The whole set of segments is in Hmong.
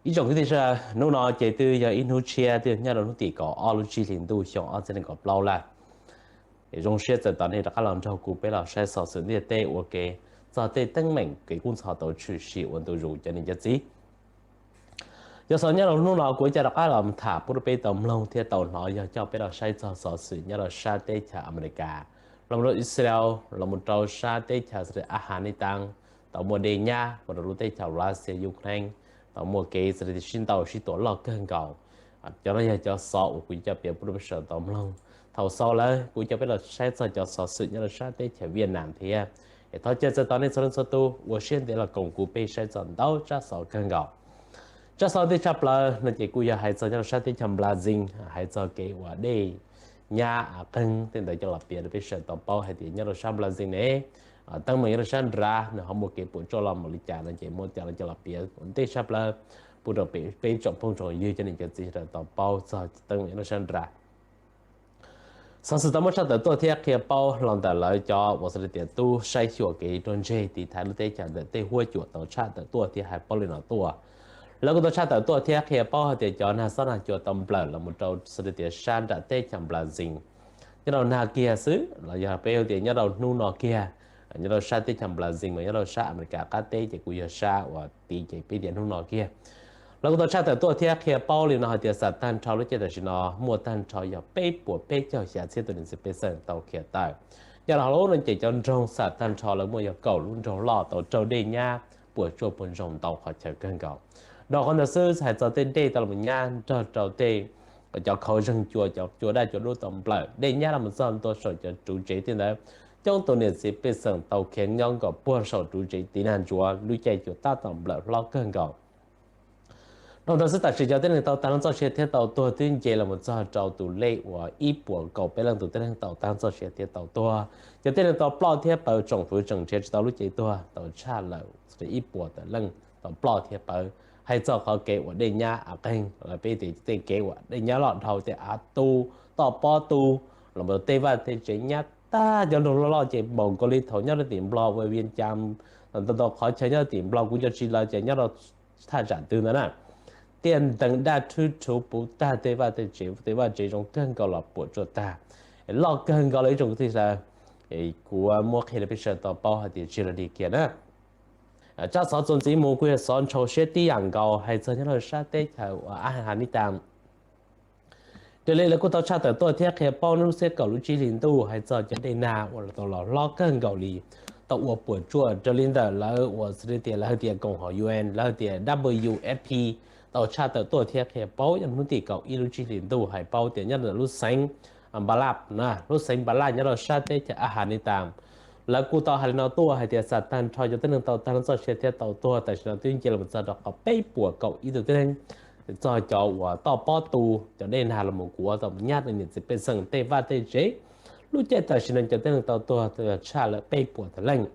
Ib tsoom kwv tij sawv daws, hnub no ces twb yog ib hnub tshiab, twb yog nyob rau hnub tim kaum ob lub tsib hlis ntuj xyoo ob txhiab nees nkaum plaub lawm. Es zoo siab txawm tos nej rov qab los nrog kuv peb los saib xov xwm ntiaj teb ua ke txog tej teeb meem kev kub ntxhov tau tshwm sim ua ntu zus cov niam cov txiv. Cov xov nyob rau hnub no kuv ib co rov qab los tham pub rau peb tau mloog thiab tau hnov yog coj peb los saib txog xov xwm nyob rau sab teb chaws Amelikas, los mus rau Israel, los mus rau sab teb chaws Afghanistan, tau muaj dej nyab mus rau lub teb chaws Russia Ukraine, tau muaj kev sib ntaus sib tua loj kawg nkaus. Cov no yog cov xov uas kuv coj piav pub rau peb sawv daws tau mloog. Thaum xaus lawm kuv coj peb los saib txog cov xov xwm nyob rau sab teb chaws Vietnam thiab. Es thov caw txog tos nej txhua leej txhua tus ua siab ntev los koom kuv peb saib txog ntau tsab xov kawg nkaus. Tsab xov ntej tshaj plaws no ces kuj yog hais txog nyob rau sab teb chaws Brazil, hais txog kev uas dej nyab qeeg tej ntawd coj los piav rau peb sawv daws tau paub hais tias nyob rau sab Brazil ne, teeb meem nyob rau sab nrad nws ho muaj kev puas tsuaj los mus li cas no ces muab coj los piav ua ntej tshaj plaws pub rau peb tsoom phooj tsoom ywg cov niam cov txiv sawv daws tau paub txog teeb meem nyob rau sab nrad. Xov xwm tau muab tshaj tawm tuaj thiab qhia paub los ntawm lawv cov uas xws li tias tub saib xyuas kev ruaj ntseg tiv thaiv lub teb chaws ntawm tej huab cua tau tshaj tawm tuaj thiab hais paub li no tuaj. Lawv kuj tau tshaj tawm tuaj thiab qhia paub hais tias cov nag xob nag cua tau nplawm los mus rau xws li tias sab nram teb chaws Brazil nyob rau nag kiag xwb los yog peb hu tias nyob rau hnub no kiag. Nyob rau sab teb chaws Brazil mas nyob rau sab Amelikas qab teb ces kuj yog sab uas tid ces peb tias hnub no kiag. Lawv kuj tau tshaj tawm tuaj thiab qhia paub li no hais tias xam tag nrho lub caij tam sim no muaj tag nrho yog peb puas peb caug xya txhiab tus niam txiv pej xeem tau khiav tawm. Nyob rau hauv lub no ces cov nroog xam tag nrho lawv muaj yog kaum lub nroog loj tau raug dej nyab puas tsuaj puas ntsoog ntau qhov chaw kawg nkaus. Dhau qhov ntawd xwb hais txog tej dej tau los nyab nrog rau tej cov khauv zeeg cua, cov cua daj cua dub tau nplawm dej nyab los mus txog ntua saum cov ruv tsev tej ntawd. Coob tus niam txiv pej xeem tau khiav nyob nkaum puag saum ruv tsev tiv nag ntsuav lub caij cua tab tom nplawm hlob kawg nkaus. Dhau ntawd xwb tam sim cov tib neeg tau tag lub txoj sia thiab tau tuag twb nce los mus txog rau tus lej uas ib puas kaum peb leej tus tib neeg tau tag lub txoj sia thiab tau tuag. Cov tib neeg tau ploj thiab plawv tsoom fwv tseem nrhiav tsis tau lub cev tuag tau tshaj lawm ib puas tawm leej tau ploj thiab plawv. Hais txog qhov kev uas dej nyab av qeeg lawv peb tias tej kev uas dej nyab loj dhau tej av tu, toj pob tu, los mus tej vaj tej tsev nyab tag cov nroog loj loj ces npaum nkaus li thaum nyob rau tim Nplog ua Vias Cas, ntau ntau qhov chaw nyob rau tim Nplog kuv nco tsis lawm ces nyob rau thaj tsam twg ntawd na, tiaj ntees daj rhwb rhuv puv tag tej vaj tej tsev, tej vaj tsev zoo kawg nkaus los puas tsuaj tag, loj kawg nkaus li ib tsoom kwv tij sawv daws. Kuv muab qhia rau peb sawv daws tau paub hais tias tsis yog li kiag na. Tsab xov txuas ntxiv mus kuj yog xov ntshau siab tib yam nkaus hais txog nyob rau sab teb chaws uas Afghanistan. Raws li lawv kuj tau tshaj tawm tuaj thiab qhia paub hnub xiab kaum lub tsib hlis ntuj hais txog cov dej nag uas tau los hlob kawg nkaus li, tau ua puas tsuaj raws li ntawm lawv uas xws li tias lawv hais tias koom haum U N, lawv hais tias W F P tau tshaj tawm tuaj thiab qhia paub nyob hnub tim kaum ib lub tsib hlis ntuj hais paub tias nyob ntawm lub xeev Npalaj, lub xeev Npalaj nyob rau sab teb chaws Afghanistan. Lawv kuj tau hais li no tuaj hais tias xam tag nrho cov tib neeg tau tag lub txoj sia thiab tau tuag tam sim no twb nce los txog rau qhov peb puas kaum ib tug tib neeg, txog cov uas toj pob tu, cov dej nag los mus kuav tau nyab rau niam txiv pej xeem tej vaj tej tsev. Lub caij tam sim no cov tib neeg tau tuag tshaj lawm peb puas tawm leej.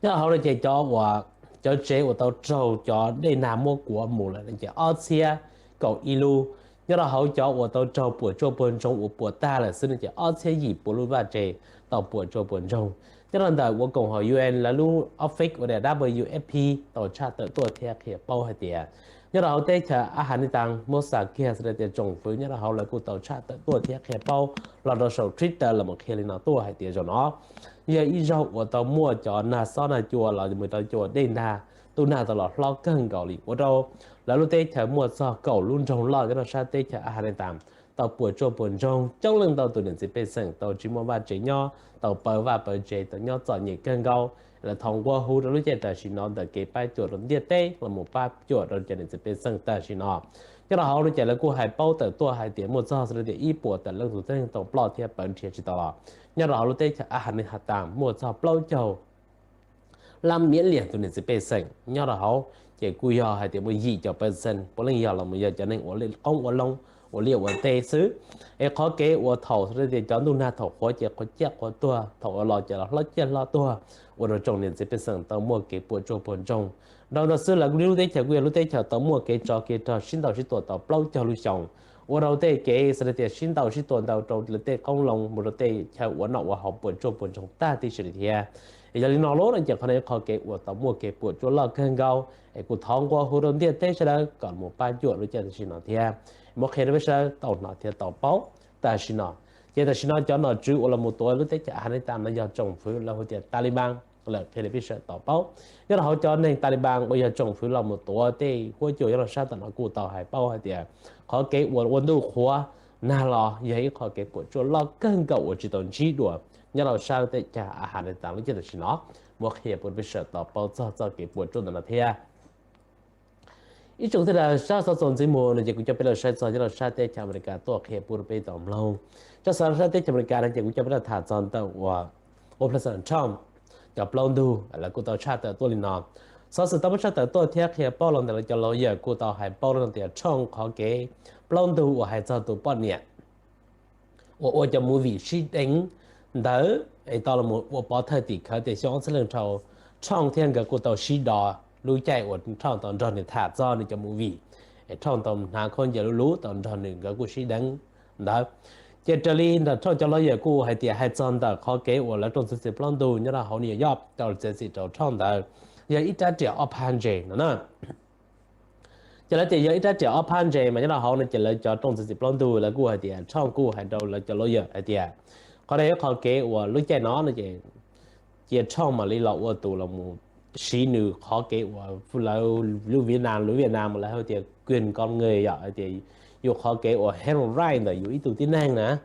Nyob rau hauv no ces cov uas, cov tsev uas tau raug cov dej nag muab kuav mus lawm no ces ob txhiab kaum ib lub. Nyob rau hauv cov uas tau raug puas tsuaj puas ntsoog uas puas tag lawm xwb no ces ob txhiab yim puas lub vaj tsev tau puas tsuaj puas ntsoog. Nyob rau ntawm uas koom haum U N lawv lub office uas W F P tau tshaj tawm tuaj thiab qhia paub hais tias nyob rau hauv teb chaws Afghanistan muab xa kiag xws li tias tsoom fwv nyob rau hauv lawv kuj tau tshaj tawm tuaj thiab qhia paub los rau saum Twitter los mus qhia li no tuaj hais tias zaum no yog ib zaug uas tau muaj cov nag xob nag cua los mus rau cua dej nag, ntuj nag tau los hlob kawg nkaus li ua rau lawv lub teb chaws muaj txog kaum lub nroog loj nyob rau sab teb chaws Afghanistan tau puas tsuaj puas ntsoog, coob leej ntau tus niam txiv pej xeem tau tsis muaj vaj tsev nyob, tau pawv vaj pawv tsev, tau nyob txom nyem kawg nkaus. Lawv thov nqua hu rau lub caij tam sim no ntawm kev pab cuam rau ntiaj teb los mus pab cuam rau cov niam txiv pej xeem tam sim no. Nyob rau hauv no ces lawv kuj hais paub tawm tuaj hais tias muaj txog xws li tias ib puas tawm leej tus tib neeg tau ploj thiab pawv nrhiav tsis tau los nyob rau hauv lub teb chaws Afghanistan muaj txog plaub caug lab miav liam tus niam txiv pej xeem nyob rau hauv, ces kuj yog hais tias muaj yim caum percent puav leej yog los mus yog cov neeg ua qoob ua loo, ua liaj ua teb xwb. Es qhov kev uas thaum xws li tias cov ntuj nag thaum qhuav ces qhuav ciaj qhuav tuag, thaum uas los ces los hlob ciaj hlob tuag, ua rau tsoom niam txiv pej xeem tau muaj kev puas tsuaj puas ntsoog. Dhau ntawd xwb lawv lub teb chaws kuj yog lub teb chaws tau muaj kev tsov kev rog sib ntaus sib tua tau plaub caug lub xyoo, ua rau tej kev xws li tias sib ntaus sib tua ntau rau lawv tej qoob loo mus rau tej chaw ua noj ua haus puas tsuaj puas ntsoog tag tib si li thiab. Yog li no lub no ces qhov no yog qhov kev uas tau muaj kev puas tsuaj loj kawg nkaus es kuv thov nqua hu rau ntiaj teb sawv daws kom mus pab cuam lub caij tam sim no thiab. Muab qhia rau peb sawv daws tau hnov thiab tau paub tam sim no. Ces tam sim no cov nom tswv uas los mus tuav lub teb chaws Afghanistan no yog tsoom fwv lawv hu tias Taliban, lawv qhia rau peb sawv daws tau paub. Nyob rau hauv cov neeg Taliban uas yog tsoom fwv los mus tuav tej huab cua nyob rau sab tom no kuj tau hais paub hais tias qhov kev uas ua ntuj qhuav nag los yog ib qhov kev puas tsuaj loj kawg nkaus uas tsis tau ntsib dua nyob rau sab teb chaws Afghanistan lub caij tam sim no. Muab qhia pub rau peb sawv daws tau paub txog txoj kev puas tsuaj ntawm no thiab. Ib tsoom tij laug sab xov txuas ntxiv mus no ces kuv coj peb los saib txog nyob rau sab teb chaws Amelikas tuaj qhia pub rau peb tau mloog. Tso xov sab teb chaws Amelikas no ces kuv coj peb los tham txog ntawm uas President Trump cov plaub ntug lawv kuj tau tshaj tawm tuaj li no. Xov xwm tau muab tshaj tawm tuaj thiab qhia paub los ntawm lawv cov lawyers kuj tau hais paub rau tias Trump qhov kev plaub ntug uas hais txog tus poj niam uas ua cov movie sib deev ntawd es tau los ua pov thawj tim khawv tias xyoo ob txhiab leej rau Trump thiab nkawd kuj tau sib do lub caij uas Trump tau nrog nws tham txog nws cov movie, es Trump tau hnav khaub ncaws luv luv tau nrog nws nkawd kuj sib deev ntawd. Ces raws li ntawm Trump cov lawyers kuj hais tias hais txog ntawm qhov kev uas lawv rooj txiav txim plaub ntug nyob rau hauv New York tau txiav txim rau Trump ntawd yog ib rab riam ob phab ntses no na. Ces lawv tias yog ib rab riam ob phab ntses mas nyob rau hauv no ces lawv cov rooj txiav txim plaub ntug lawv kuj hais tias Trump kuj hais rau lawv cov lawyers hais tias qhov no yog qhov kev uas lub caij no no ces cia Trump mam li los ua tus los mus siv nws qhov kev uas lawv lub Vietnam, lub Vietnam mas lawv hais tias quyền con người yom, hais tias yus qhov kev uas human right ntawm yus ib tug tib neeg na,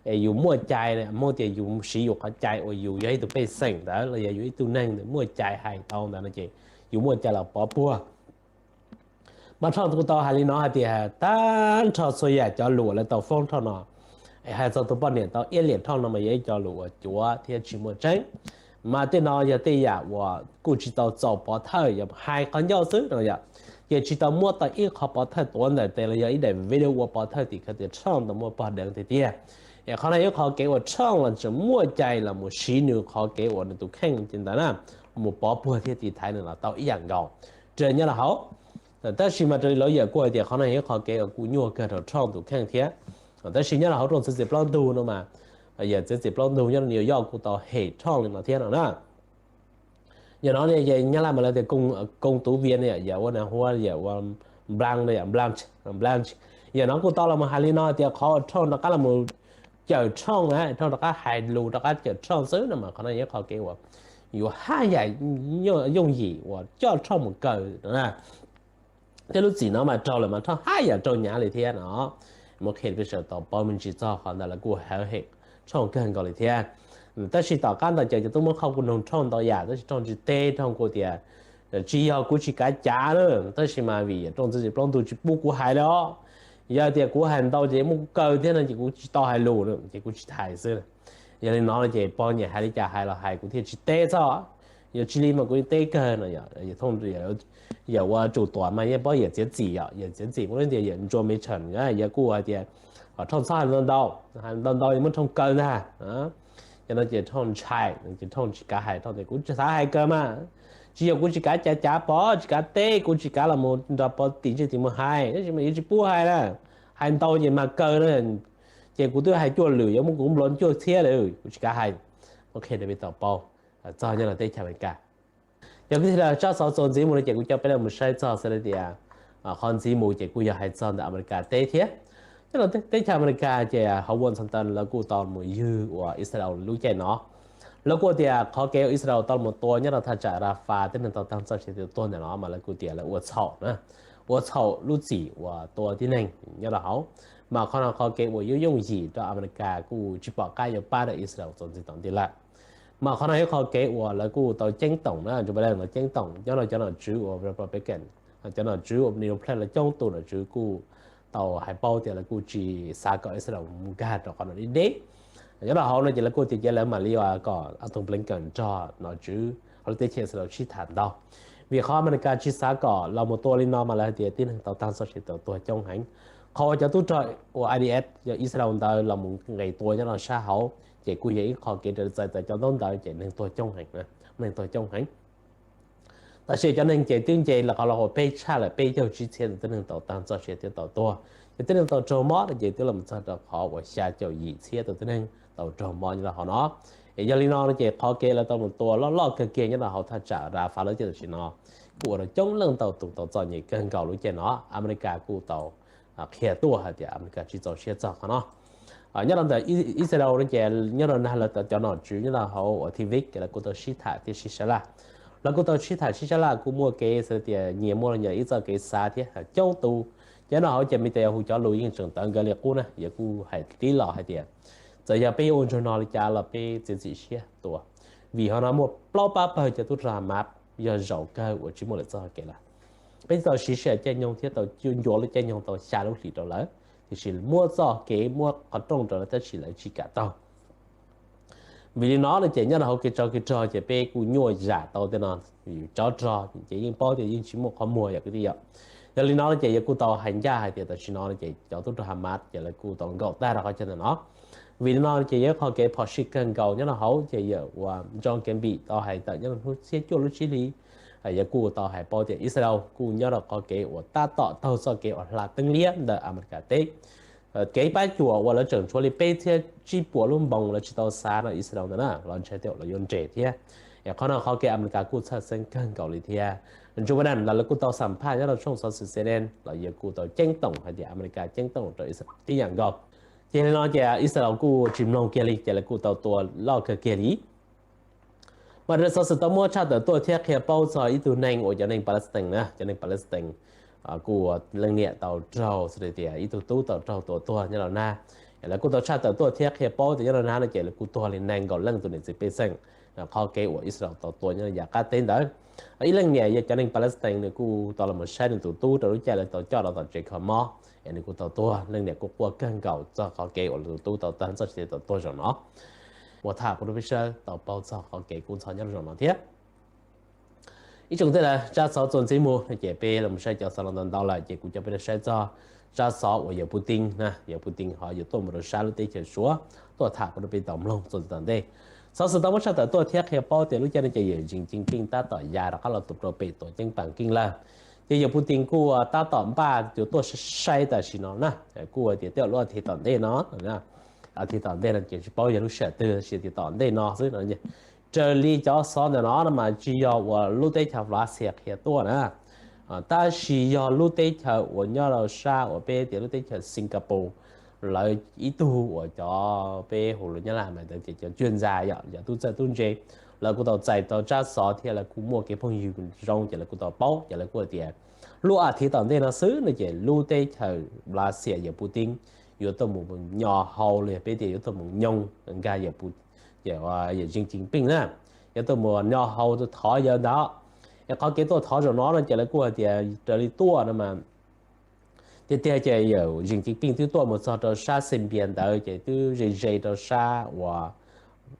es yus muaj cai, Hmoob tias yus siv yus qhov cai uas yus yog ib tug pej xeem ntawd los yog yus ib tug neeg ntawd muaj cai hais tau ntawd no ces yus muaj cai los pov puag. Mas Trump kuj tau hais li no hais tias tag nrho txhua yam cov lus lawv tau foob Trump no, es hais txog tus poj niam tau iab liam Trump no mas yog ib co lus uas cuav thiab tsis muaj tseeb. Mas tej no yog tej yam uas kuj tsis tau txaus pov thawj, yog hais qhov ncauj xwb no yom, ces tsis tau muab tau ib qho pov thawj tuav ntawm tes los yog ib daim video ua pov thawj tim khawv tias Trump tau muaj pog deev tiag tiag. Es qhov no yog qhov kev uas Trump los tseem muaj cai los mus siv nws qhov kev uas nws tus kheej ntawd na, mus pov puag thiab tiv thaiv nws los tau ib yam nkaus raws nyob rau hauv. Tab sis mas raws li lawv yawm kuj hais tias qhov no yog ib qho kev uas kuj nyuaj kawg rau Trump tus kheej thiab. Tab sis nyob rau hauv rooj txiav txim plaub ntug no mas, yawm txiav txim plaub ntug nyob rau New York kuj tau hem Trump li no thiab no na. Yam no ne ces Nyab Laj mas lawv tias công tố viên no yom, yawm ua na huab yawm ua Blanch no yom, Blanch, Blanch. Yam no kuj tau los mus hais li no tias qhov Trump rov qab los mus cawm Trump na, Trump rov qab hais lus rov qab cawm Trump xwb no mas qhov no yog ib qho kev uas yus haj yam yooj yim uas coj Trump mus kaw no na. Thiab lub txim no mas raug lawm mas Trump haj yam raug hnyav li thiab no. Muab qhia peb sawv daws tau paub me ntsis txog qhov ntawd lawv kuj hawv hem Trump kawg nkaus li thiab. Tab sis tom qab ntawd ces cov tub muab qhauj kuj nug Trump ntau yam tab sis Trump tsis teb, Trump kuj tias tsis yog kuv tsis kav cav na, tab sis mas vim rooj txiav txim plaub ntug tsis pub kuv hais li os. Yog tias kuv hais ntau ces muab kuv kaw thiab no ces kuv tsis tau hais lus na ces kuv tsis hais xwb. Yog li no ces pog nyiam hais li cas hais los hais kuv thiaj tsis teb txhob. Yog tsis li mas kuv yeej teb kawg no. Yawm ua tsum tuam mas yeej paub yawm txiav txim yom, yawm txiav txim muaj lub ntias yawm ntsuas me tshawm na, yawm kuj hais tias kom Trump txhob hais ntau ntau, hais ntau ntau yeej muab Trump kaw ntag. Yog no ces Trump ntshai, ces Trump tsis kav hais, Trump tias kuv tsis xav hais kaw mas, tsis yog kuv tsis kav cav cav pov, tsis kav teb, kuv tsis kav los mus nrog pov tim ntsej tim muag hais, tab sis mas yuav tsis pub hais na, hais ntau ces mas kaw na, ces kuv twb hais cuaj lwm yuav muab kuv nplua cuaj txhiab lawm, kuv tsis kav hais. Muab qhia rau peb tau paub txog nyob rau teb chaws Amelikas. Yog kwv tij sawv daws, tsab xov txuas ntxiv mus no ces kuv coj peb los mus saib txog xws li tias qhov ntxiv mus ces kuj yog hais txog ntawm Amelikas teb thiab. Nyob rau teb chaws Amelikas ces hauv Washington lawv kuj tau mus ywg uas Israel lub caij no. Lawv kuj tias qhov kev uas Israel tau mus tua nyob rau thaj tsam Rafah tib neeg tau tag txoj sia tuag ntawm no mas lawv kuj tias lawv ua txhaum na, ua txhaum lub txim uas tua tib neeg nyob rau hauv. Mas qhov no qhov kev uas yuav yooj yim rau Amelikas kuj tsis pom qab yuav pab rau Israel txuas ntxiv tom ntej lawm. Mas qhov no yog qhov kev uas lawv kuj tau ceeb toom na, Joe Biden tau ceeb toom nyob rau cov nom tswv uas Republican, cov nom tswv uas Democrat los coob tus nom tswv kuj tau hais paub tias lawv kuj tsis xav kom Israel mus nkag rau qhov no deb deb. Nyob rau hauv no ces lawv kuj tias ces lawv mam li kom Antony Blinken nrog nom tswv hauv lub teb chaws Israel sib tham ntau. Vim qhov Amelikas tsis xav kom los mus tua li no mas lawv hais tias tib neeg tau tag txoj sia tau tuag coob heev. Qhov uas cov tub rog uas I D F yog Israel ntawd los mus nqis tua nyob rau sab hauv ces kuj yog ib qho kev raws li txais tes cov ntaub ntawv ces neeg tuag coob heev, neeg tuag coob heev. Tab sis cov neeg ces twb nce los qhov los uas peb tshaj lawm peb caug tsib txhiab tus tib neeg tau tag txoj sia thiab tau tuag. Ces tib neeg tau raug mob no ces twb los txog rau qhov uas xya caum yim txhiab tus tib neeg tau raug mob nyob rau hauv no. Yog li no no ces qhov kev lawv tau mus tua loj loj kawg kiag nyob rau hauv thaj tsam Rafah lub caij tam sim no kuj ua rau coob leej ntau tus tau txom nyem kawg nkaus lub caij no. Amelikas kuj tau qhia tuaj hais tias Amelikas tsis txaus siab txog qhov no. Nyob rau ntawm Israel no ces nyob rau nag lawv cov nom tswv nyob rau hauv uas Tel Aviv ces lawv kuj tau sib tham thiab sib sab laj. Lawv kuj tau sib tham sib sab laj kuj muaj kev xav tias nyias muaj nyias ib txoj kev xav thiab coob tus. Ces nyob rau hauv ces Netanyahu cov lus yeej tseem tawv nkaus li qub na, yawg kuj hais tib los hais tias txawm yog peb yuav ua ntsug no li cas los peb txiav txim siab tua, vim hauv no muaj plaub pab pawg cov tub rog Hamas yog zaum kawg uas tsis muaj lawm txoj hau kev lawm. Peb tau siv sij hawm caij nyoog thiab tau ncuav lub caij nyoog tau xya lub hlis rau lawv, tiam sis muab txoj kev muab qhov rooj rau lawv tab sis lawv tsis kam taug. Vim li no no ces nyob rau hauv kev tsov kev rog ces peb kuj nyuaj zam tau tej no, tsov rog ces yeej paub tias yeej tsis muaj qhov muag yom kwv tij yom. Yog li no no ces yawg kuj tau hais ncaj hais tias tam sim no no ces cov tub rog Hamas ces lawv kuj tau nkaum tag rau qhov chaw ntawm no. Vim li no ces yog ib qhov kev phom sij kawg nkaus nyob rau hauv ces yawg uas John Kirby tau hais tawm nyob rau hnub xiab cuaj lub tsib hli, yawg kuj tau hais paub tias Israel kuj nyob rau qhov kev uas tab tom taug txoj kev uas hla teeb liab ntawm Amelikas teb. Kev pab cuam uas lawv tseem tshuav li peb txhiab tsib puas lub npoos lawv tsis tau xav no Israel ntawd na los ntshe tej zaum lawv yuav nres thiab. Es qhov no qhov kev Amelikas kuj txhawj xeeb kawg nkaus li thiab. Joe Biden los lawv kuj tau xam phaj nyob rau tshooj xov xwm C N N los yawg kuj tau ceeb toom hais tias Amelikas ceeb toom rau Israel tib yam nkaus. Ces li no ces Israel kuj tsis mloog kiag li ces lawv kuj tau tua loj kawg kiag li. Mas raws xov xwm tau muab tshaj tawm tuaj thiab qhia paub txog ib tug neeg uas cov neeg Palestine na, cov neeg Palestine kuj leej niam tau raug xws li tias ib tug tub tau raug tua tuag nyob rau nag. Lawv kuj tau tshaj tawm tuaj thiab qhia paub tias nyob rau nag no ces lawv kuj tuag li nees nkaum leej tus niam txiv pej xeem. Qhov kev uas Israel tau tua nyob yav qab teb ntawd, ib leej niam yog cov neeg Palestine nws kuj tau los saib nws tus tub rau lub caij lawv tau coj los tom tsev kho mob es nws kuj tau tuag. Leej niam kuj quaj kawg nkaus txog qhov kev uas nws tus tub tau tag txoj sia tau tuag zaum no. Muab tham rau peb sawv daws tau paub txog qhov kev kub ntxhov nyob rau zaum no thiab. Ib tsoom tej lawm, tsab xov txuas ntxiv mus no ces peb los saib cov xov los ntau ntau lawm ces kuv coj peb los saib txog tsab xov uas yawg Putin na, yawg Putin ho yuav tuaj mus rau sab lub teb chaws Suav tuaj tham rau peb tau mloog txuas ntxiv tom ntej. Xov xwm tau muab tshaj tawm tuaj thiab qhia paub tias lub caij no ces yawg Xi Jinping tab tom ya rov qab los tus rau pem tuam ceeb paam keej lawm. Ces yawg Putin kuj tab tom npaj yuav tuaj saib tam sim no na, kuj tias tej zaum lub as thiv tom ntej no, as thiv tom ntej no ces tsis paub yog lub sij hawm twg tab sis tias tom ntej no xwb no. Raws li cov xov ntawm no no mas tsis yog uas lub teb chaws Russia qhia tuaj na, tab sis yog lub teb chaws uas nyob rau sab uas peb tias lub teb chaws Singapore, lawv ib tug uas cov peb hu lus Nyab Laj mas tias cov cwj ntxa yom, cov tub txawj tub ntse, lawv kuj tau txais tau tsab xov thiab lawv kuj muaj kev phooj ywg zoo ces lawv kuj tau paub ces lawv kuj tias lub as thiv tom ntej no xwb no ces lub teb chaws Russia yawg Putin yuav tuaj mus nyo hau los yog peb tias yuav tuaj mus nyoog nkag yawg Pu- yawg Xi Jinping na, yuav tuaj mus nyo hau thov yawg ntawd. Es qhov kev tuaj thov zaum no no ces lawv kuj hais tias raws li tuaj no mas tiag tiag ces yawg Xi Jinping twb tuaj mus txog rau sab Xi Npias ntawd ces twb ze ze rau sab uas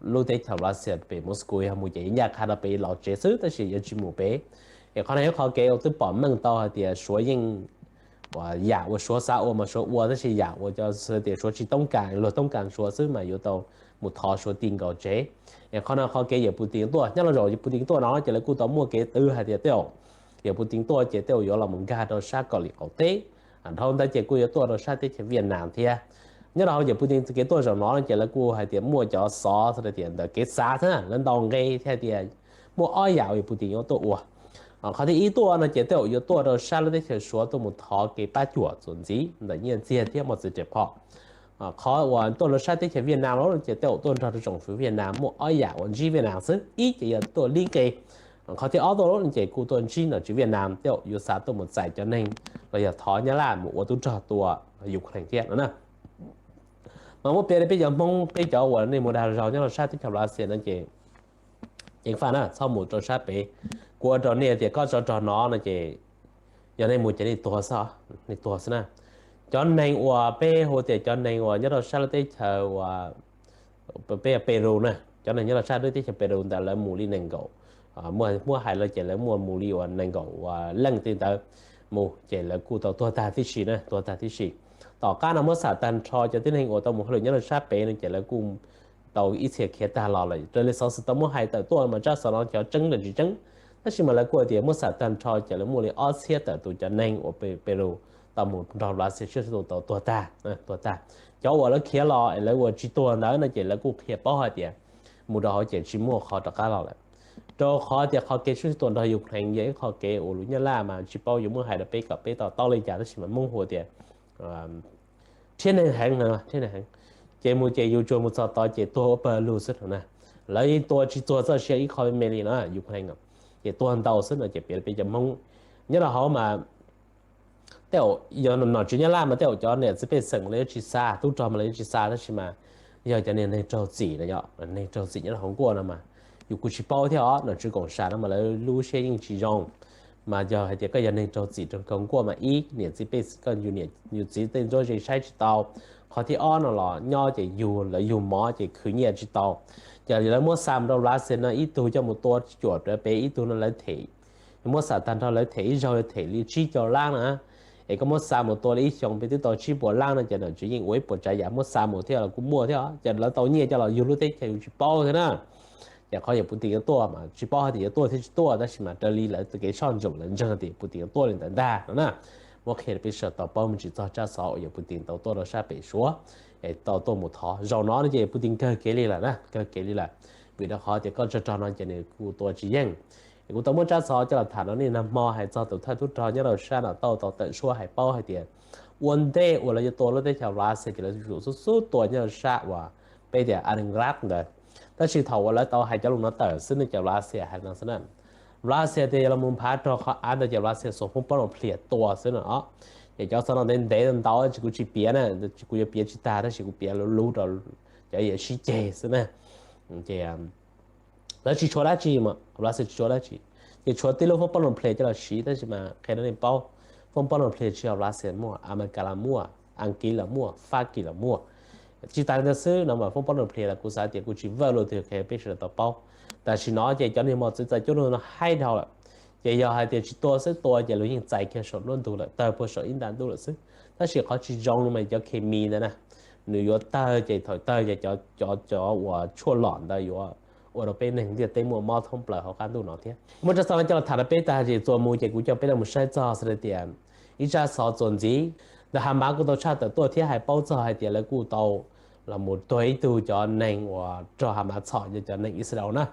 lub teb chaws Russia pem Moscow yog mus ces ncaj qha rau pem los tsev xwb tab sis yuav tsis mus pem. Es qhov no yog qhov kev uas twb pom meej tau hais tias Suav yeej uas yam uas Suav xav ua mas Suav ua tab sis yam uas cov tias Suav tsis toob kas luag toob kas Suav xwb mas yuav tau mus thov Suav ti nkaus tsev. Es qhov no qhov kev yawg Putin tuaj, nyob rau zaum yawg Putin tuaj no ces lawv kuj tau muaj kev twv hais tias tej zaum yawg Putin tuaj ces tej zaum yuav los mus nkag rau sab Kaus Lim qaum teb, dhau ntawd ces kuj yuav tuaj rau sab teb chaws Vietnam thiab. Nyob rau hauv yawg Putin kev tuaj zaum no ces lawv kuj hais tias muaj cov xov tias ntawm kev xav xwb lawv ntaus nqe thiab hais tias muaj ob yam uas yawg Putin yuav tuaj ua. Qhov thib ib tuaj no ces tej zaum yuav tuaj rau sab lub teb chaws Suav tuaj mus thov kev pab cuam txuas ntxiv ntawm nyiaj txiag thiab mos txwv riam phom. Qhov uas tuaj rau sab teb chaws Vietnam los ces tej zaum tuaj nrog rau tsoom fwv Vietnam, muaj ob yam uas ntsib Vietnam xwb, ib ces yog tuaj lib nqe, qhov thib ob tuaj ces kuj tuaj ntsib nom tswv Vietnam, tej zaum yuav xav tuaj mus txais cov neeg los yog thov Nyab Laj mus ua tub rog tua Ukraine thiab no na. Mas muab piav li peb cov Hmoob, peb cov uas nej mus dag zog nyob rau sab teb chaws Russia no ces ceev faj na txhob mus rau sab pem. Kuv ua rau nej tias koj tsov rog no no ces yog nej mus ces nej tuag xwb, nej tuag xwb na. Cov neeg uas peb hu tias cov neeg uas nyob rau sab lub teb chaws uas peb Peru na, cov neeg nyob rau sab lub teb chaws Peru ntawd lawv mus li nees nkaum, muaj muab hais lawm ces lawv muaj mus li uas nees nkaum uas leej tej ntawd mus ces lawv kuj tau tuag tag tib si na, tuag tag tib si. Tom qab no muab xam tag nrho cov tib neeg uas tau mus hauj lwm nyob rau sab pem no ces lawv kuj tau ib txhia khiav tag los lawm. Raws li xov xwm tau muab hais tawm tuaj mas tsab xov no cov tseeb los tsis tseeb, tab sis mas lawv kuj hais tias muab xam tag nrho ces lawv muaj li ob txhiab tawm tus cov neeg uas Peru tau mus nrog Russia sib tw tau tuag tag, tuag tag. Cov uas lawv khiav los es lawv ua tsis tuag ntawd no ces lawv kuj qhia paub hais tias mus rau hauv ces tsis muaj qhov rov qab los lawm. Rau qhov tias qhov kev sib tua nrog Ukraine yog ib qhov kev uas lus Nyab Laj mas tsis paub yuav muab hais rau peb kom peb to taub li cas, tab sis mas Hmoob hu tias rhiab neeg heev, rhiab neeg heev. Ces mus ces yus tsuas mus txog tod ces tuag ua pawg lug xwb no na. Lawv yeej tua tsis txuag txoj sia ib qho me me li no Ukraine, ces tuag ntau xwb no ces piav peb cov Hmoob nyob rau hauv mas tej zaum yog nom tswv Nyab Laj mas tej zaum cov niam txiv pej xeem lawv yuav tsis xa, tub rog mas lawv yuav tsis xa, tab sis mas yog cov niag neeg raug txim no, neeg raug txim nyob rau hauv nkuaj no mas yus kuj tsis paub thiab os. Nom tswv koom sam no mas lawv lub siab yeej tsis zoo, mas yog hais tias koj yog neeg raug txim rau hauv nkuaj mas ib, niam txiv pej, koj yus niam yus txiv tej ntsuab ze saib tsis tau. Qhov thib ob no los nyob ces yug lawv yug mov ces khwv nyiaj tsis tau. Ces lawv muab xa mus rau Russia no ib tug coj mus tua cuam rau pem, ib tug no lawv them, yus muab xa tag nrho lawv them ib zaug them li tsib caug lab na. Es koj muab xa mus tua li ib xyoos peb twb tau tsib puas lab no ces nom tswv yeej ua ib puas tsav yam muab xa mus thiab los kuj muaj thiab os. Ces lawv tau nyiaj coj los yug lub teb chaws yus tsis paub thiab na. Ces qhov yawg Putin yuav tuaj mas tsis paub hais tias yuav tuaj thiab tsis tuaj, tab sis mas raws li lawv kev soj ntsuam lawv ntseeg tias yawg Putin yuav tuaj li ntawd ntag no na. Muab qhia rau peb sawv daws tau paub me ntsis txog tsab xov uas yawg Putin tau tuaj rau sab pem Suav, es tau tuaj mus thov. Zaum no no ces yawg Putin kawg kev li lawm na, kawg kev li lawm, vim rau qhov tias koj tsov rog no ces nws kuj tua tsis yeej. Es kuv tau muab tsab xov coj los tham no nej nag hmo hais txog tus thawj tub rog nyob rau sab no tau tau tawm suab hais paub hais tias ua ntej uas lawv yuav tua lub teb chaws Russia ces lawv yuav tsum xub xub tua nyob rau sab uas peb tias Leningrad ntawd. Tab sis thaum uas lawv tau hais cov lus no tawm xwb no ces Russia hais no xwb na, Russia tias yog los mus nphav rau qhov av ntawd ces Russia xuas foob pob noo plias tua xwb no. Ces cov xov no ntev ntev ntau tsis, kuv tsis piav na, kuv yuav piav tsis tag tab sis kuv piav luv luv rau cov yawm sib ceg xwb na. Ces lawv tsis tshuav dab tsi mas Russia tsis tshuav dab tsi, ces tshuav tib lub foob pob noo plias coj los siv, tab sis mas qhia rau nej paub, foob pob noo plias tsis yog Russia muaj, Amelikas los muaj, Askiv los muaj, Fab Kis los muaj. Tsis tas li ntawd xwb no mas foob pob noo plias los kuv xav tias kuj tsis vawj luaj twg, qhia peb sawv daws tau paub. Tam sim no ces cov niag mos txwv txais cuab nug no haib dhau lawm, ces yog hais tias tsis tua xwb, tua ces luag yeej txais kiag saum nruab ntug lawm, tawg puag saum ib nta ntuj lawm xwb. Tab sis qhov tsis zoo no mas cov khes mis ntawd na, nws yuav tawg ces thaum tawg ces cov, cov uas tshuaj lom ntawd yuav ua rau peb neeg ntiaj teb muaj mob thoob plaws hauv qab ntuj no thiab. Muab tsab xov no coj los tham rau peb tag ces txuas mus ces kuv coj peb los saib txog xws li tias ib tsab xov txuas ntxiv ntawm Hamas kuj tau tshaj tawm tuaj thiab hais paub txog hais tias lawv kuj tau los mus tuag ib tug cov neeg uas raug Hamas txhom, yog cov neeg Israel na.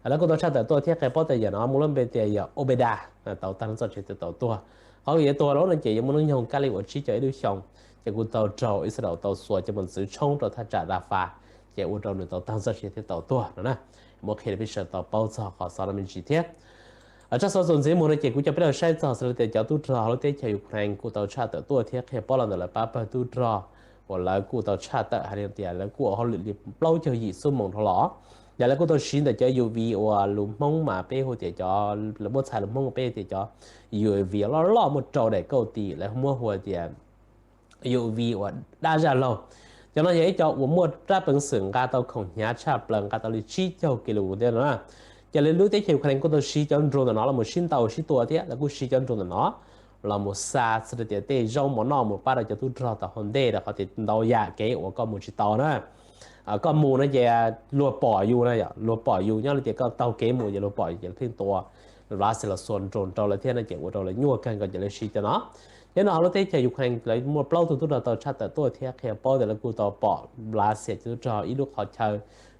Lawv kuj tau tshaj tawm tuaj thiab qhia paub tias yawg no muaj lub npe tias yog Obeda, tau tag nrho txoj sia thiaj tau tuag. Qhov yuav tuag lawm no ces yuav muaj hnub nyoog kab li uas tsib caug ib lub xyoo, ces kuj tau raug Israel tau xuas cov mos txwv tshoob rau thaj tsam Rafah, ces ua rau nws tau tag txoj sia thiab tau tuag no na. Muab qhia rau peb sawv daws tau paub txog qhov xov no me ntsis thiab. Tsab xov txuas ntxiv mus no ces kuv coj peb los saib txog xws li tias cov tub rog hauv lub teb chaws Ukraine kuj tau tshaj tawm tuaj thiab qhia paub los ntawm lawv pab pawg tub rog uas lawv kuj tau tshaj tawm hais tias lawv kuj ua hauj lwm li plaub caug yim xuab moos dhau los. Yog lawv kuj tau siv ntawm cov U A V uas lus Hmoob mas peb hu tias cov, lawv muab txhais lus Hmoob peb tias cov U A V loj loj muaj rau daim kauj tim, lawv muab hu tias U A V uas dab zaj laug. Cov no yog ib co uas muaj rab peev xwm nqa tau khoom hnyav tshaj plaws, nqa tau li tsib caug kis lus thiab no na. Ces lawv lub teb chaws Ukraine kuj tau siv cov drone ntawm no los mus sib ntaus sib tua thiab lawv kuj siv cov drone ntawm no los mus xa xws li tias tej zaub mov noj mus pab rau cov tub rog tau hauv ntej, rau qhov tias ntau yam kev uas koj mus tsis tau na. Koj mus no ces luag pom yus na, yog luag pom yus, nyob li tias koj taug kev mus ces luag pom yus ces lawv thiaj tua. Russia los xuas drone rau lawv thiab no ces ua rau lawv nyuaj kawg nkaus ces lawv siv cov no. Nyob no hauv lub teb chaws Ukraine lawv muaj plaub tug tub rog tau tshaj tawm tuaj thiab qhia paub tias lawv kuj tau pom Russia cov tub rog ib lub qhov chaw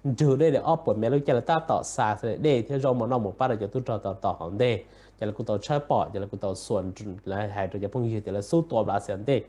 nrug dej li ob puas mev lub caij lawv tab tom xa xws li dej thiab zaub mov noj mus pab rau cov tub rog tau tom hauv ntej. Ces lawv kuj tau tshawb pom, ces lawv kuj tau xuas, lawv hais rau cov phooj ywg tias lawv xub tua Russia ntej.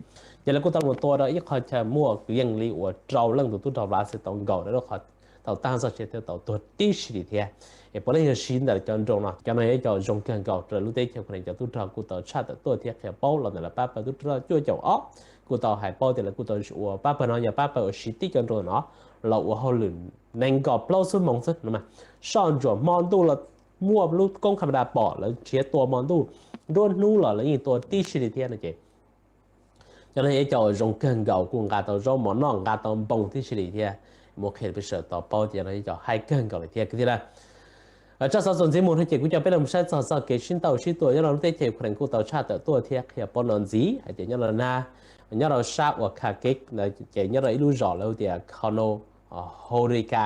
Ces lawv kuj tau mus tua rau ib qho chaw muaj kwv yees li uas rau leej tus tub rog Russia tau nkaum rau lub qhov, tau tag txoj sia thiab tau tuag tib si li thiab. Es puav leej yog siv ntawm cov drone no, cov no yog ib co zoo kawg nkaus rau lub teb chaws Ukraine cov tub rog kuj tau tshaj tawm tuaj thiab qhia paub los ntawm lawv pab pawg tub rog cuaj caum ob kuj tau hais paub tias lawv kuj tau ua pab pawg no yog pab pawg uas siv tib cov drone no los ua hauj lwm nees nkaum plaub xuab moos xwb no. Soj ntsuam hmo ntuj los muaj lub koob camera pom lawv nrhiav tua hmo ntuj, nruab hnub los lawv yeej tua tib si li thiab no ces cov no yog ib co uas zoo kawg nkaus, kuj nqa tau zaub mov noj, nqa tau npoo tib si li thiab. Muab qhia rau peb sawv daws tau paub tias no yog ib co haib kawg nkaus li thiab kwv tij na. Tsab xov txuas ntxiv mus no ces kuv coj peb los saib txog txoj kev sib ntaus sib tua nyob rau lub teb chaws Ukraine kuj tau tshaj tawm tuaj thiab qhia paub no ntxiv hais tias nyob rau na, nyob rau sab uas Kharkiv ces nyob rau ib lub zos lawv hu tias Korno Horivka.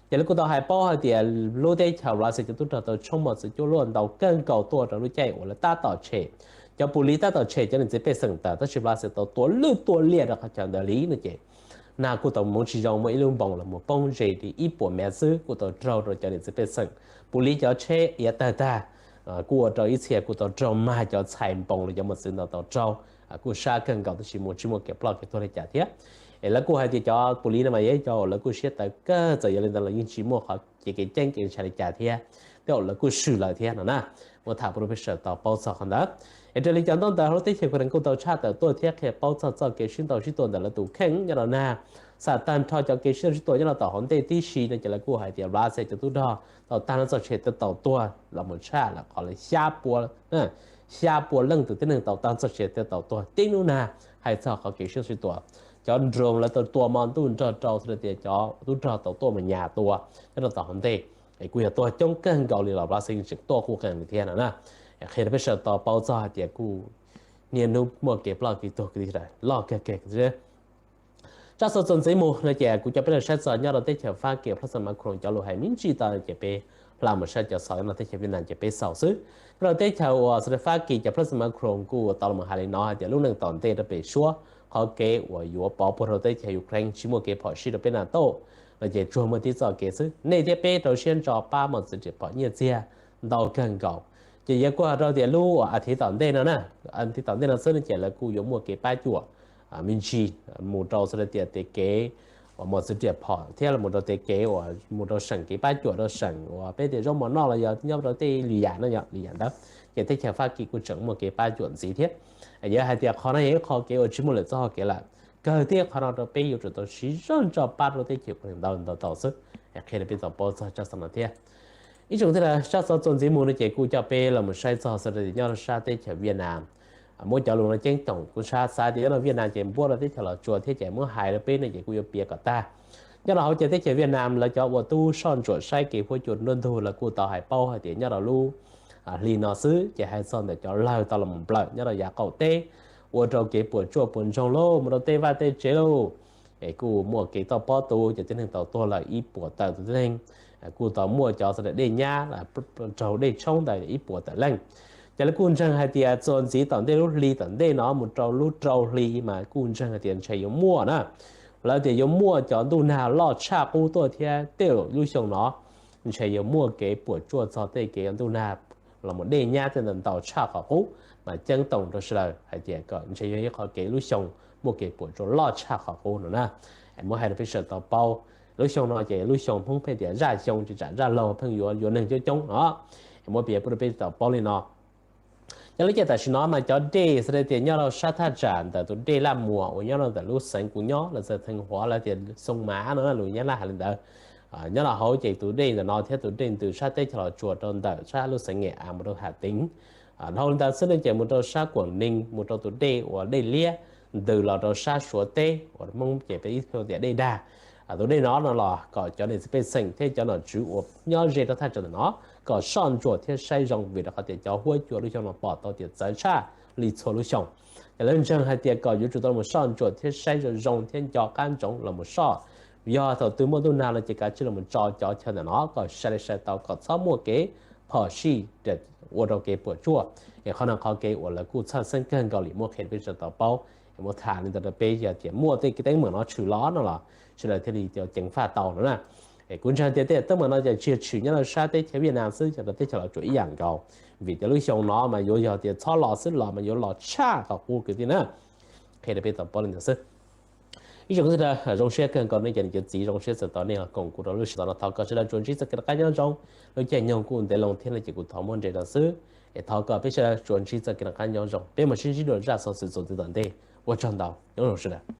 Ces lawv kuj tau hais paub hais tias lub teb chaws Russia cov tub rog tau tshoob mos txwv cuaj luaj ntau kawg nkaus tuaj rau lub caij uas lawv tab tom tshem, cov pus lis tab tom tshem cov niam txiv pej xeem tawm, tab sis Russia tau tua lwj tua liam rau qhov chaw ntawd li no ces nag kuj tau hmoov tsis zoo, muaj ib lub npoos los mus poob ze li ib puas mev xwb kuj tau raug rau cov niam txiv pej xeem. Pus li cov tsheb iav tawg tag, kuj ua rau ib txhia kuj tau raug mag cov txhais npoos los cov mos txwv ntau tau raug, kuj sab kawg nkaus tab sis mus tsis muaj kev ploj kev tuag li cas thiab. Es lawv kuj hais tias cov pus li no mas yog cov uas lawv kuj siab tawv kawg, txawm yog li ntawd los yeej tsis muaj qhov kev kev ceeb kev ntshai li cas thiab, tej zaum lawv kuj swm lawm thiab no na. Muab tham pub rau peb sawv daws tau paub txog qhov ntawd. Es raws li cov ntaub ntawv hauv lub teb chaws Ukraine kuj tau tshaj tawm tuaj thiab qhia paub txog txoj kev sib ntaus sib tua ntawm lawv tus kheej nyob rau nag. Xam tag nrho cov kev sib ntaus sib tua nyob rau tom hauv ntej tib si no ces lawv kuj hais tias Russia cov tub rog tau tag nrho txoj sia twb tau tuag los mus tshaj lawm qhov li xya pua, xya pua leej tus tib neeg tau tag txoj sia twb tau tuag tib hnub nag. Hais txog qhov kev sib ntaus sib tua, cov drone lawv tau tua hmo ntuj nrog rau xws li tias cov tub rog tau tuaj mus nyas tua nyob rau tom hauv ntej, es kuj yog tuag coob kawg nkaus li los Russia tseem tuaj qub qees li thiab no na. Qhia rau peb sawv daws tau paub txog hais tias kuj niaj hnub muaj kev ploj kev tuag kwv tij sawv daws loj kawg kiag. Tsab xov txuas ntxiv mus no ces kuv coj peb los saib txog nyob rau teb chaws Fab Kis President Macron cov lus hais me ntsis tau ces peb hla mus saib cov xov nyob rau teb chaws Vietnam ces peb xaus xwb. Nyob rau teb chaws uas xws li Fab Kis cov President Macron kuj tau los hais li no hais tias lub neej tom ntej rau pem suab, qhov kev uas yuav pov puag rau teb chaws Ukraine tsis muaj kev phom sij rau peb NATO no ces tsuas muaj tib txoj kev xwb, nej thiab peb rau siab ntso pab mos txwv riam phom nyiaj txiag ntau kawg nkaus. Ces yuav kuj hais rau tias lub uas a thiv tom ntej no na, a thiv tom ntej no xwb no ces lawv kuj yuav muaj kev pab cuam me ntsis mus rau xws li tias tej kev uas mos txwv riam phom thiab los mus rau tej kev uas mus rau seem kev pab cuam rau seem uas peb tias zaub mov noj los yog nyob rau tej lwm yam no yog lwm yam ntawd, ces teb chaws Fab Kis kuj tseem muaj kev pab cuam ntxiv thiab. Yog hais tias qhov no yog ib qho kev uas tsis muaj lwm txoj hau kev lawm, kawg thiab qhov no rau peb yuav tsum tau siv zog ntso pab rau teb chaws Ukraine ntau ntau tau xwb. Qhia rau peb tau paub txog tsab xov no thiab. Ib tsoom thib, tsab xov txuas ntxiv mus no ces kuj coj peb los mus saib txog xws li nyob rau sab teb chaws Vietnam. Muab cov lus no ceeb toom kuv xav xav tias nyob rau Vietnam ces npuab rau teb chaws Los Tsuas thiab ces muab hais rau peb no ces kuj yuav piav kom tag. Nyob rau hauv ces teb chaws Vietnam lawv cov ua tub soj ntsuam saib kev huab cua nruab ntug lawv kuj tau hais paub hais tias nyob rau lub hli no xwb ces hais txog ntawm cov lawg tau los mus nplawm nyob rau yav qaum teb, ua rau kev puas tsuaj puas ntsoog lauj, mus rau tej vaj tej tsev lauj. Es kuj muaj kev toj pob tu ces tib neeg tau tuag lawm ib puas tawm tus tib neeg, kuj tau muaj cov xws li dej nyab raug dej tshoob ntawd ib puas tawm leej. Ces lawv kuj ntseeg hais tias txuas ntxiv tom ntej lub hli tom ntej no mus rau lub rau hli mas kuj ntseeg hais tias ntshe yuav muaj na, lawv tias yuav muaj cov ntuj nag loj tshaj qub tuaj thiab tej lub xyoo no ntshe yuav muaj kev puas tsuaj txog tej kev ntuj nag los mus dej nyab tej ntawd ntau tshaj qhov qub, mas ceeb toom rau sawv daws hais tias kom ntshe yog ib qho kev lub xyoo muaj kev puas tsuaj loj tshaj qhov qub no na. Muab hais rau peb sawv daws tau paub, lub xyoo no ces lub xyoo Hmoob pheej tias zaj xyoo tsis tsam zaj laug pheej yuav yuav neeg coob coob no. Muab piav pub rau peb tau paub li no. Nyob lub caij tam sim no mas cov dej xws li tias nyob rau sab thaj tsam ntawm tus dej Laj Muas uas nyob rau ntawm lub xeev kuv nyob los txog Theej Huav lawv tias Xoo Mav no lus Nyab Laj hais li ntawd. Nyob rau hauv ces tus dej ntawm no thiab tus dej ntws sab teb chaws Los Tsuas rau ntawm sab lub xeev Nghệ An mus rau Hà Tĩnh, dhau li ntawd xwb no ces mus rau sab Quảng Ninh mus rau tus dej uas dej liab ntws los rau sab Suav teb uas Hmoob ces peb ib txhia tias dej dag. Tus dej no no los kom cov niam txiv pej xeem thiab cov nom tswv uas nyob ze rau thaj tsam ntawm no kom soj ntsuam thiab saib zoo vim rau qhov tias cov huab cua lub xyoo no pom tau tias txawv tshaj li txhua lub xyoo. Ces lawv ntseeg hais tias kom yuav tsum tau mus soj ntsuam thiab saib zoo zoo thiab nco qab ntsoov los mus soj. Yog thaum twg muaj ntuj nag no ces kav tsij los mus tso cov chaw ntawm no kom sai li sai tau kom txhob muaj kev phom sij ua rau kev puas tsuaj. Es qhov no qhov kev uas lawv kuj txhawj xeeb kawg nkaus li muab qhia rau peb sawv daws tau paub. Muab tham li ntawd rau peb yog tias muaj tej kev teeb meem no tshwm los no los sawv daws thiaj li ceev faj tau no na. Es kuv ntseeg tias tej teeb meem no ces tsis yog tshwm nyob rau sab teb chaws Vietnam xwb, yog rau teb chaws Los Tsuas ib yam nkaus, vim tias lub xyoo no mas yuav yog tias txhob los xwb los mas yuav los tshaj qhov qub kwv tij na. Qhia rau peb tau paub li ntawd xwb. Ib tsoom kwv tij sawv daws, zoo siab kawg nkaus nej cov niam cov txiv zoo siab txais tos nej los koom kuv rau lub sij hawm no. Thov kom sawv daws tsuas ntsib txoj kev noj qab nyob zoo, lub caij nyoog kuj ntev loo thiab no ces kuv thov muab nres no xwb. Es thov kom peb sawv daws tsuas ntsib txoj kev noj qab nyob zoo, peb mam sib ntsib dua zaj xov xwm txuas ntxiv tom ntej. Ua tsaug ntau, nyob zoo sawv daws.